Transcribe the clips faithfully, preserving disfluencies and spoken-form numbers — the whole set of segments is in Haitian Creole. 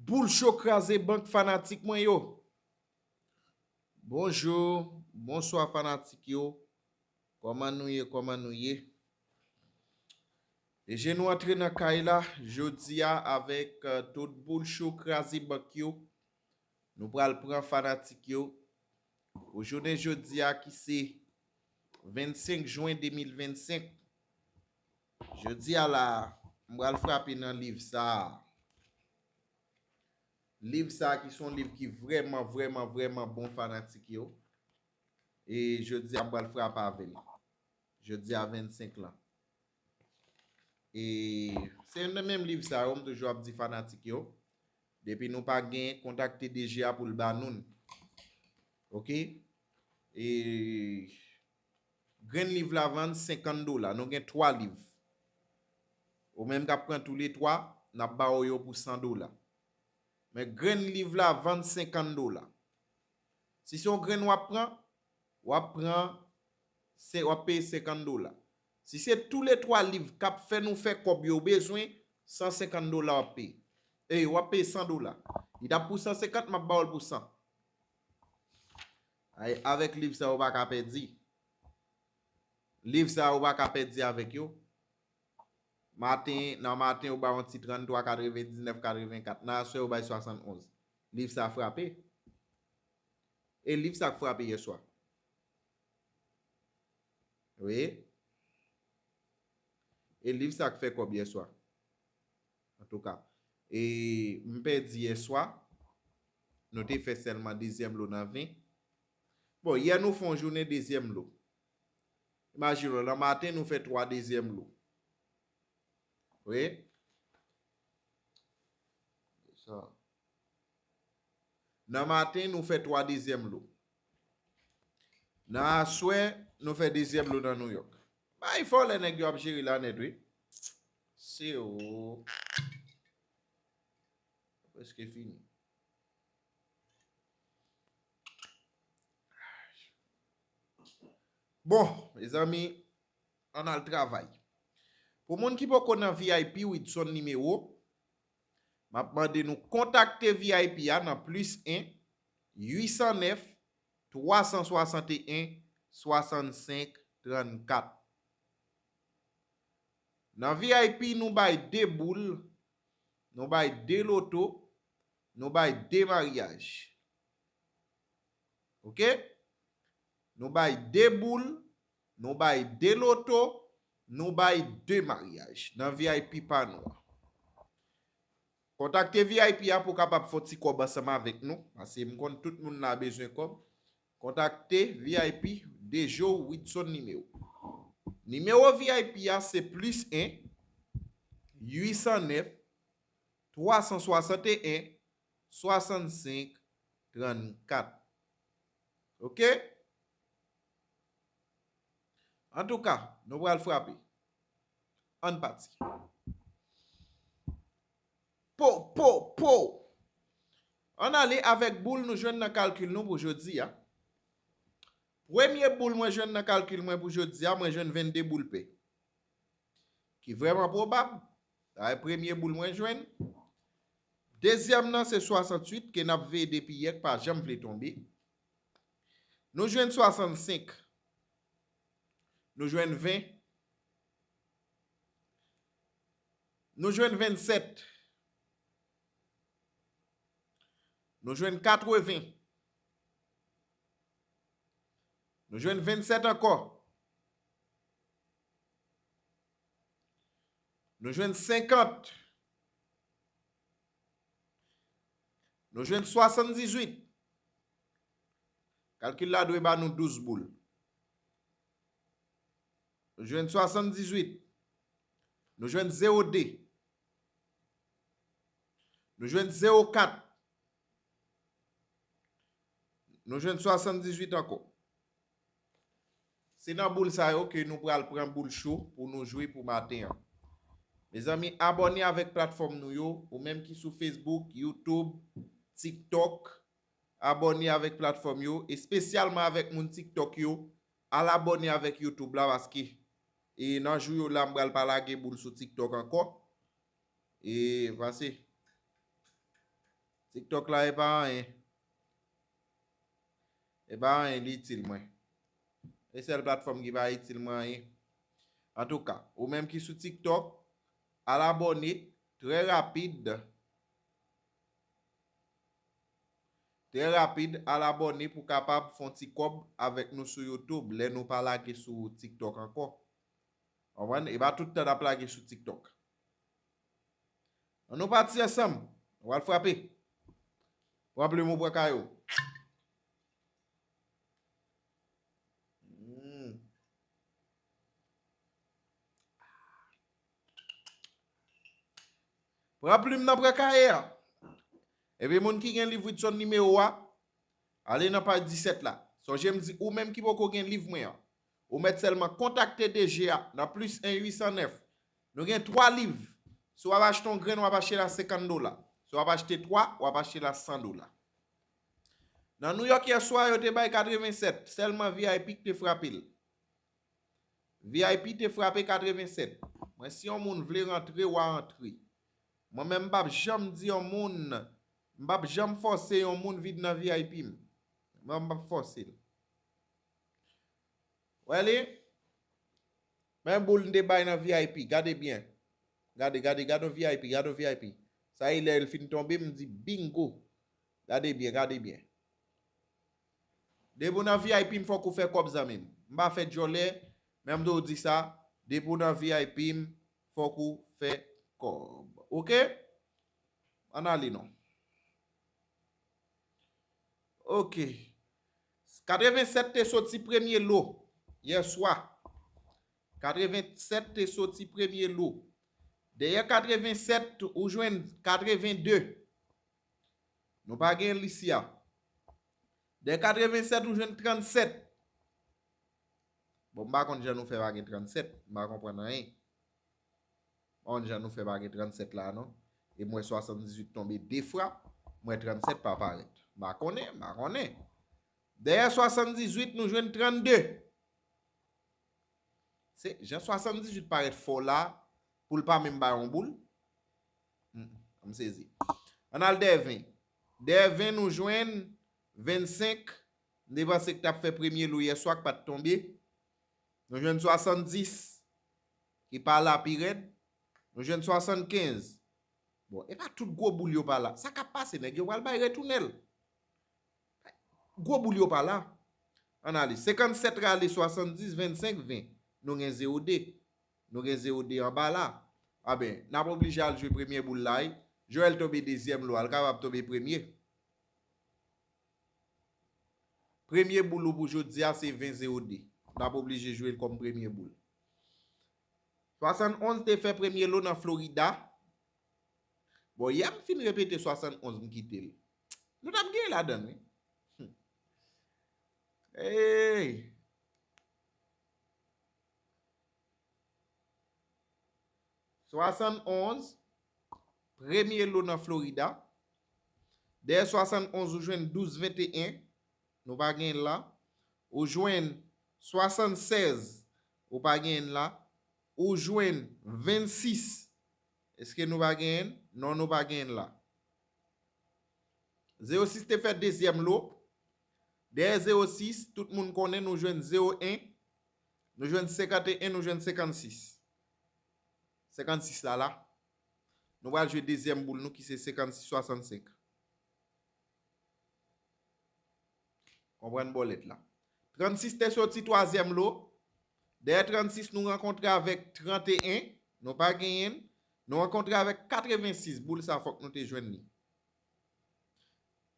Boul cho kraze bank fanatik mwen yo. Bonjou, bonswa fanatik yo. Kòman nou ye, kòman nou ye? Deje nou antre nan kay la, jodi a avèk, euh, tout boul cho kraze bank yo. Nou pral pran fanatik yo. Pou jounen jodi a ki se vennsenk jen de mil vennsenk. Jodi a la, m pral frape nan liv sa a. Liv sa a ki se yon liv ki vrèman, vrèman, vrèman bon fanatik yo. E jodi a m pral frape avè l. Jodi a vennsenk lan. E se youn nan menm liv sa yo, m toujou ap di fanatik yo. Depi nou pa gen, kontakte D G a pou l ba nou l. Oke? E grenn liv la vann senkant dola. Nou gen twa liv. Ou menm k ap pran toulètwa, n ap ba w yo pou san dola. Men grenn liv la vann senkant dola. Si se yon grenn w ap pran, w ap pran, se, w ap peye senkant dola. Si se toulètwa liv k ap fè nou fè kòb yo bezwen, san senkant dola w ap peye. E, w ap peye san dola. Li t ap pou san senkant, m ap ba w l pou san. Ay, avèk liv sa, ou pa ka pèdi. Liv sa, ou pa ka pèdi avèk yo. Maten, nan maten, ou bay yon ti tranntwa katrevendiznèf katrevenkat. Nan aswè, ou bay swasannonz. Liv sa frape. E liv sa k frape yèswa. Wi. E liv sa k fè kòb yèswa. Antouka, e m pèdi yèswa. Nou te fè sèlman dezyèm lo nan ven. Bon, yè nou fè yon jounen dezyèm lo. Imajine w, nan maten nou fè twa dezyèm lo. Wi. Sa. Nan maten, nou fè twa dezyèm lo. Nan aswè, nou fè dezyèm lo nan Nouyòk. Bay fò lè nèg yo ap jere la nèt, wi. Se o. Prèske fini. Bon, mezanmi, ann al travay. Pou moun ki poko nan V I P, Widson nimewo, m ap mande nou kontakte V I P a nan plis en, uit san nèf, twa san swasanteyen, swasannsenk, trannkat. Nan V I P, nou bay de boul, nou bay de loto, nou bay de maryaj. Oke? Nou bay de boul, nou bay de loto, nou bay de maryaj nan V I P pa nou an. Kontakte V I P a pou w kapab fè yon ti kòb ansanm avèk nou, paske m konn tout moun la bezwen kòb. Kontakte V I P Dejo Widson nimewo. Nimewo V I P a se plis en, uit san nèf, twa san swasanteyen, swasannsenk, trannkat. Oke? Antouka, nou pral frape. Ann pati. Po, po, po! Ann ale avèk boul nou jwenn nan kalkil nou pou jodi a. Premye boul mwen jwenn nan kalkil mwen pou jodi a, mwen jwenn vennde boul pè. Ki vrèman pwobab. Sa e premye boul mwen jwenn. Dezyèm nan se swasanntuit ke n ap veye depi yè k pa janm vle tonbe. Nou jwenn swasannsenk. Nou jwenn ven. Nou jwenn vennsèt. Nou jwenn katreven. Nou jwenn vennsèt ankò. Nou jwenn senkant. Nou jwenn swasanndizwit. Kalkil la dwe ba nou douz boul. Nou jwenn swasanndizwit. Nou jwenn zewo de. Nou jwenn zewo kat. Nou jwenn swasanndizwit ankò. Se nan boul sa yo ke nou pral pran boul cho pou nou jwe pou maten an. Mezanmi, abòne avèk platfòm nou yo, ou menm ki sou Facebook, YouTube, TikTok, abòne avèk platfòm yo, espesyalman avèk moun TikTok yo, al abòne avèk YouTube la, paske, e, nan jou yo la, m pral pa lage boul sou TikTok ankò. E, pase. TikTok la e pa anyen. E pa anyen li itil mwen. E sèl platfòm ki pa itil mwen anyen. Antouka, ou menm ki sou TikTok, al abòne trè rapid. Trè rapid, al abòne pou kapab fè yon ti kòb avèk nou sou YouTube lè nou pa lage sou TikTok ankò. Konprann? E pa tout tan n ap lage sou TikTok. Ann nou pati ansanm. Nou pral frape. Pran plim ou pran kaye w. Hmm. Pran plim nan, pran kaye a. Epi moun ki gen liv Ritson nimewo a, ale nan paj disèt la. Sonje m di ou menm ki poko gen liv mwen an, ou mèt sèlman kontakte D G a nan plis en uit san nèf. Nou gen twa liv. Si w ap achte yon grenn, w ap achte l a senkant dola. Si w ap achte twa, w ap achte l a san dola. Nan New York yè swa, yo te bay katrevennsèt. Sèlman V I P ki te frape l. V I P te frape katrevennsèt. Mwen, si yon moun vle rantre, w a rantre. Mwen menm, m p ap janm di yon moun, m p ap janm fòse yon moun vin nan V I P m. Mwen, m p ap fòse l. Wè li? Men boul m te bay nan V I P. Gade byen. Gade, gade, gade yon V I P, gade yon V I P. Sa e lè l fin tonbe, m di bingo. Gade byen, gade byen. Depi w nan V I P m, fòk ou fè kòb, zanmi m. M pa fè djòlè, men m dwe w di sa. Depi w nan V I P m, fòk ou fè kòb. Oke? Ann ale non. Oke. Katrevennsèt te soti premye lo yè swa. Katrevennsèt te soti premye lo. Dèyè katrevennsèt, ou jwenn katrevende. Nou pa gen l isi a. Dèyè katrevennsèt, ou jwenn trannsèt. Bon, m pa konn jan nou fè pa gen trannsèt. M pa konprann anyen. M pa konn jan nou fè pa gen trannsèt la, non. E m wè swasanndizuit tonbe de fwa, m wè trannsèt pa parèt. M pa konnen, m pa konnen. Dèyè swasanndizuit, nou jwenn trannde. Se jan swasanndizuit parèt fò la, pou l pa menm bay yon boul. Hmm, m sezi. Ann al dèyè ven. Dèyè ven, nou jwenn vennsenk. M te panse k t ap fè premye lo yè swa k pa t tonbe. Nou jwenn swasanndis, ki pa la pi rèd. Nou jwenn swasannkenz. Bon, e pa tout gwo boul yo pa la. Sa k ap pase, nèg yo pral bay retounèl. Gwo boul yo pa la. Ann ale. Senkannsèt rale swasanndis, vennsenk, ven. Nou gen zewo de. Nou gen zewo de anba la. A ben, n ap oblije al jwe premye boul la, wi. Joel tonbe dezyèm lo a, l kapab tonbe premye. Premye boul ou pou jodi a se ven zewo de. N ap oblije jwe l kòm premye boul. Swasannonz te fè premye lo nan Florida. Bon, yè m fin repete swasannonz, m kite l. Nou t ap genyen ladan l, wi. Hmm. Hey! Swasannonz, premye lo nan Florida. Dèyè swasannonz, ou jwenn douz venteyen, nou pa genyen l la. Ou jwenn swasannsèz, ou pa genyen l la. Ou jwenn vennsis, èske nou pa genyen l? Non, nou pa genyen l la. Zewo sis te fè dezyèm lo. Dèyè zewo sis, tout moun konnen nou jwenn zewo en, nou jwenn senkanteyen, nou jwenn senkannsis. Senkannsis la la. Nou pral jwe dezyèm boul nou ki se senkannsis swasannsenk. Konprann bòlèt la. Trannsis te soti twazyèm lo. Dèyè trannsis, nou rankontre avèk tranteyen. Nou pa genyen l. Nou rankontre avèk katrevensis. Boul sa, fòk nou te jwenn li.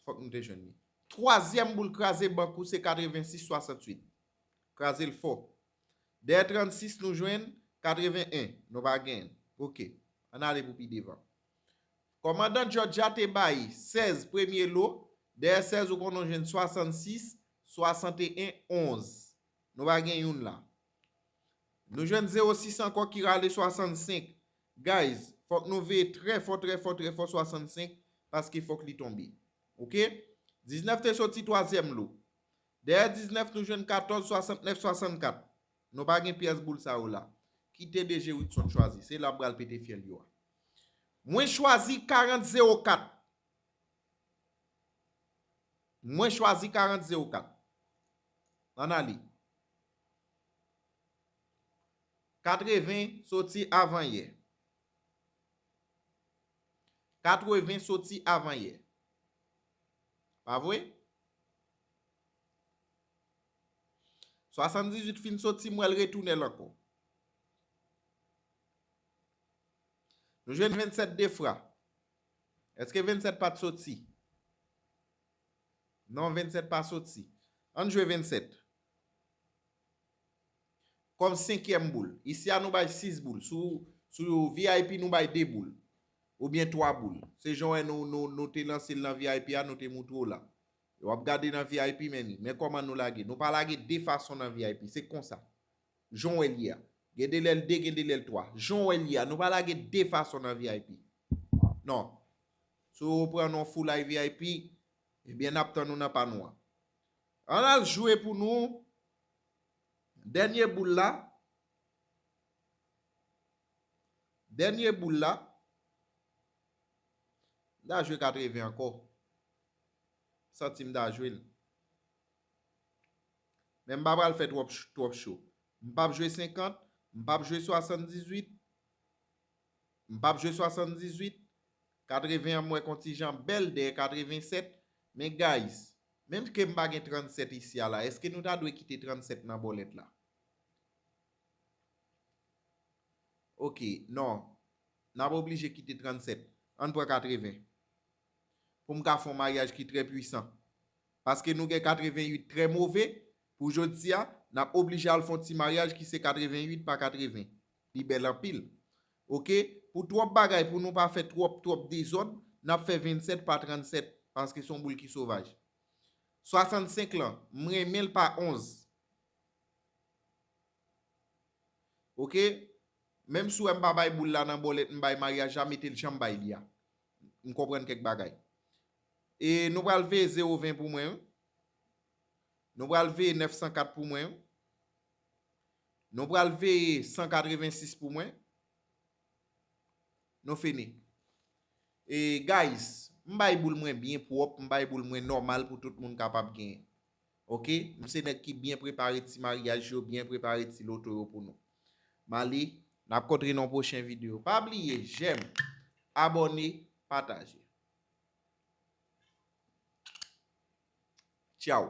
Fòk nou te jwenn li. Twazyèm boul kraze bank ou se katrevensis swasannwit. Kraze l fò. Dèyè trannsis, nou jwenn katreven en. Nou pa genyen l. Oke. Ann ale pou pi devan. Kòmandan Georgia te bay sèz premye lo. Dèyè sèz, ou konnen w jwenn swasannsis, swasanteyen, onz. Nou pa gen youn la. Nou jwenn zewo sis ankò ki rale swasannsenk. Guys, fòk nou veye trè fò, trè fò, trè fò swasannsenk, paske fòk li tonbe. Oke? Diznèf te soti twazyèm lo. Dèyè diznèf, nou jwenn katòz, swasantnèf, swasannkat. Nou pa gen pyès boul sa yo la. Kite D J Ritson chwazi. Se la m pral pete fyèl yo a. Mwen chwazi karant zewo kat. Mwen chwazi karant zewo kat. Ann ale. Katreven soti avanyè. Katreven soti avanyè. Pa vre? Swasanndizuit fin soti, m wè l retounen l ankò. Nou jwenn vennsèt de fra. Èske vennsèt pa t soti? Non, vennsèt pa soti. Ann jwe vennsèt. Kòm senkyèm boul. Isi a, nou bay sis boul. Sou, sou V I P, nou bay de boul. Oubyen twa boul. Se jan w wè nou, nou, nou te lanse l nan V I P a, nou te moutre w la. W ap gade nan V I P, men li. Men kòman nou lage. Nou pa lage de fason nan V I P. Se konsa. Jan w wè l ye a. Gen de lè l de, gen de lè l twa. Jan w wè l ye a. Nou pa lage de fason nan V I P. Non. Si w pran non full V I P, ebyen, n ap tann ou nan pa nou an. Ann al jwe pou nou. Dènye boul la. Dènye boul la. M ta jwe katreven ankò. Santi m ta jwe l. Men m pa pral fè twòp ch-, twòp cho. M p ap jwe senkant, m p ap jwe swasanndizuit, m p ap jwe swasanndizuit, katreven an m wè kontijan bèl dèyè katrevensèt, men guys, menm ke m pa gen trannsèt isi a la, èske nou ta dwe kite trannsèt nan bòlèt la? Ok, non. N ap oblije kite trannsèt. Ann pran katreven. Pou m ka fè yon maryaj ki trè pwisan. Paske nou gen katrevenuit trè move, pou jodi a, n ap oblije al fè yon ti maryaj ki se katrevenuit pa katreven. Li bèl anpil. Ok? Pou twòp bagay, pou nou pa fè twòp, twòp dezòd, n ap fè vennsèt pa trannsèt, paske se yon boul ki sovaj. Swasannsenk lan, m renmen l pa onz. Ok? Menm si w wè m pa bay boul la nan bòlèt, m bay maryaj la, mete l jan m bay li a. M konprann kèk bagay. E nou pral veye zewo ven pou mwen, wi. Nou pral veye nèf san kat pou mwen, wi. Nou pral veye san katrevensis pou mwen. Nou fini. E, guys, m bay boul mwen byen pwòp, m bay boul mwen nòmal pou tout moun kapab genyen. Ok? M se nèg ki byen prepare ti maryaj yo, byen prepare ti loto yo pou nou. M ale, n ap kontre nan yon pwochen videyo. Pa bliye, jèm, abòne, pataje. Tchaw.